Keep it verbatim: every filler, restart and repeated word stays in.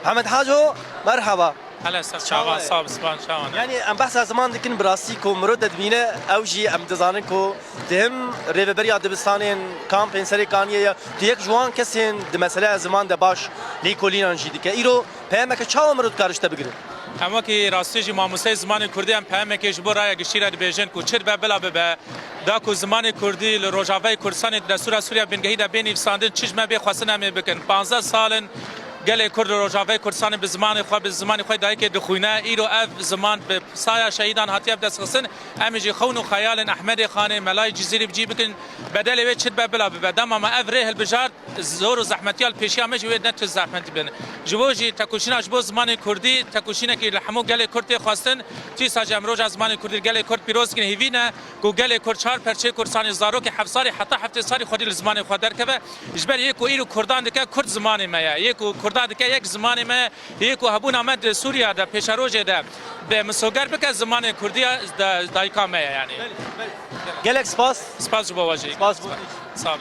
Hemed Haco, merhaba. Hele ser çavan, sağ ol, span çavan. Yani em behsa ziman dikin, bi rastî ku mirov te dibîne, ew jî em dizanin ku di him rêveberiya dibistanên kampên Serê Kaniyê ye. Tu yek ji wan kesên di meseleya ziman de baş lêkolînan jî dike. Îro peyameke çawa mirov dikare ji te bigire? Em wekî rastî jî mamosteyê zimanê kurdî em peyamekê ji bo raya giştî re dibêjin ku çi dibe bila bibe, da ku zimanê kurdî li Rojavayê Kurdistanê di destûra Sûriya bingehî de bê nivîsandin, çi ji me bê xwestin em ê bikin. Panzdeh sal in gelê Kurd li Rojavayê Kurdistanê bi zimanê xwe, bi zimanê xwe dayikê dixwîne. Îro ev ziman bi saya şehîdan hatiye bi dest xistin. Em ê jî xewn û xeyalên Ehmedê Xanê, Melayê Cizîrî bi cî bikin. Bedelê wê çi dibe bila bibe. Dema me ev rê hilbijart, zor û zehmetiya li pêşiya me jî wê ne tu zehmetî bin. Ji bo jî tekoşîna ji bo zimanê kurdî, tekoşînekî li hemû gelê kurd tê xwestin. Dîsa jî em roja zimanê kurdî li gelê kurd pîroz dikin. Hêvî ne ku gelê kurd çar perçeyê Kurdistanê, zarokê heft salî heta heftê salî xwedî li zimanê xwe derkeve. Ji ber yê ku îro kurdan dike, kurd zimanê me ye. Yê ku kurdan dike, yek zimanê me ye. Yê ku hebûna me di Sûriya de, pêşerojê de bi misoger bike, zimanê kurdî ya da-, dayika me ye yani. Gelek spas. Spas ji bo we jî. Spas bo. Sağ ol.